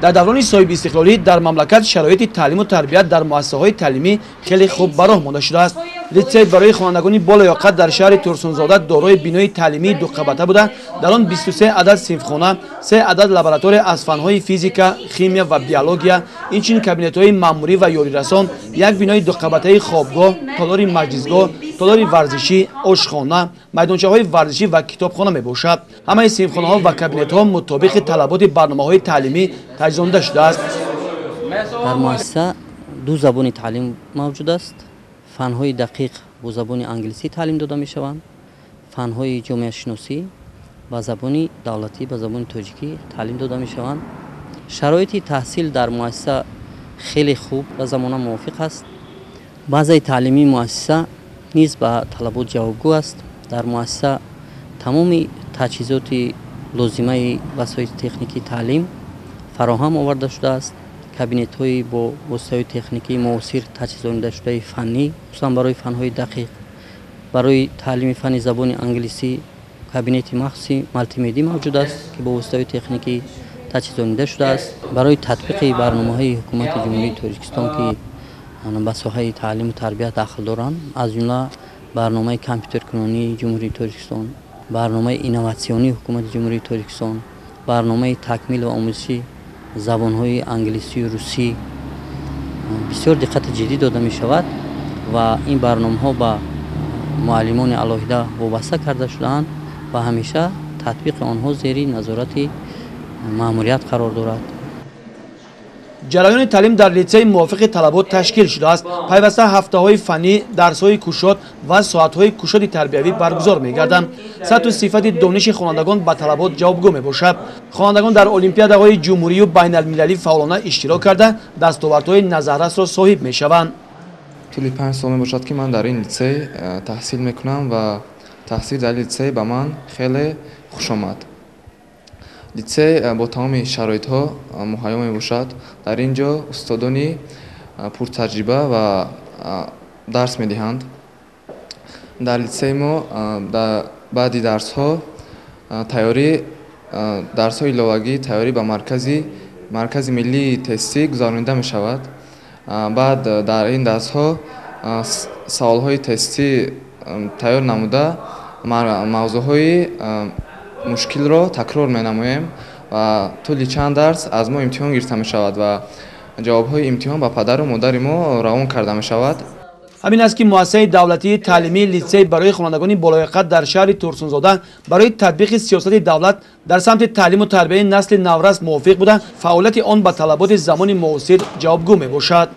Дар даврони соҳибистиқлолӣ дар мамлакат шароити таълиму тарбият дар муассисаҳои таълимӣ хеле хуб ба роҳ монда шудааст. Литсей барои хонандагони болаёқат дар шаҳри Турсунзода дорои бинои таълимии дуқабата буда, дар он 23 адад синфхона, 3 адад лаборатория аз фанҳои физика, химия ва биология, инчунин кабинетҳои маъмурӣ ва ёрирасон, як бинои дуқабатаи хобгоҳ, толори маҷлисгоҳ, толори варзишӣ, ошхона, майдончаҳои варзишӣ ва китобхона мебошад. Ҳамаи синфхонаҳо ва кабинетҳо мутобиқи талаботи барномаҳои таълимӣ таҷҳизонда шудааст. Дар муассиса ду забони таълим мавҷуд аст. Фанҳои дақиқ бо забони англисӣ таълим дода мешаванд, фанҳои ҷомеашиносӣ ба забони давлатӣ, ба забони тоҷикӣ таълим дода мешаванд. Шароити таҳсил дар муассиса хеле хуб ба замона мувофиқ аст. Базаи таълимии муассиса низ ба талабот ҷавобгӯ аст. Дар муассиса тамоми таҷҳизоти лозимаи васоити техникии таълим фароҳам оварда шудааст. Кабинетҳои бо воситаҳои техникии муосир таҷҳизонидашудаи фаннӣ, хусусан барои фанҳои дақиқ, барои таълими фанни забони англисӣ кабинети махсуси мултимедӣ мавҷуд аст, ки бо воситаҳои техникӣ таҷҳизонида шудааст. Барои татбиқи барномаҳои ҳукумати Ҷумҳурии Тоҷикистон, ки ба соҳаи таълиму тарбият дахл доранд, аз ҷумла барномаи компютеркунонии Ҷумҳурии Тоҷикистон, барномаи инноватсионии ҳукумати Ҷумҳурии Тоҷикистон, барномаи такмил ва омӯзиши забонҳои англисию русӣ бисёр диққати ҷиддӣ дода мешавад ва ин барномаҳо ба муаллимони алоҳида вобаста карда шудаанд ва ҳамеша татбиқи онҳо зери назорати маъмурият қарор дорад. Ҷараёни таълим дар литсей мувофиқи талабот ташкил шудааст. Пайваста ҳафтаҳои фаннӣ, дарсҳои кушод ва соатҳои кушоди тарбиявӣ баргузор мегарданд. Сатҳу сифати дониши хонандагон ба талабот ҷавобгӯ мебошад. Хонандагон дар олимпиадаҳои ҷумҳурию байналмилалӣ фаъолона иштирок карда, дастовардҳои назаррасро соҳиб мешаванд. Тӯли 5 сол мебошад, ки ман дар ин литсей таҳсил мекунам ва таҳсил дар литсей ба ман хеле хуш омад. Литсей бо тамоми шароитҳо муҳайё мебошад. Дар ин ҷо устодони пуртаҷриба ва дарс медиҳанд. Дар литсеи мо баъди дарсҳо тайёрӣ, дарсҳои иловагӣ, тайёрӣ ба маркази миллии тестӣ гузаронида мешавад. Баъд дар ин дарсҳо саволҳои тестӣ тайёр намуда, мавзӯъҳои мушкилро такрор менамоем ва тӯли чанд дарс аз мо имтиҳон гирифта мешавад ва ҷавобҳои имтиҳон ба падару модари мо равон карда мешавад. Ҳамин аст, ки муассисаи давлатии таълимии литсей барои хонандагони болояқат дар шаҳри Турсунзода барои татбиқи сиёсати давлат дар самти таълиму тарбияи насли наврас мувофиқ буда, фаъолияти он ба талаботи замони муосир ҷавобгӯ мебошад.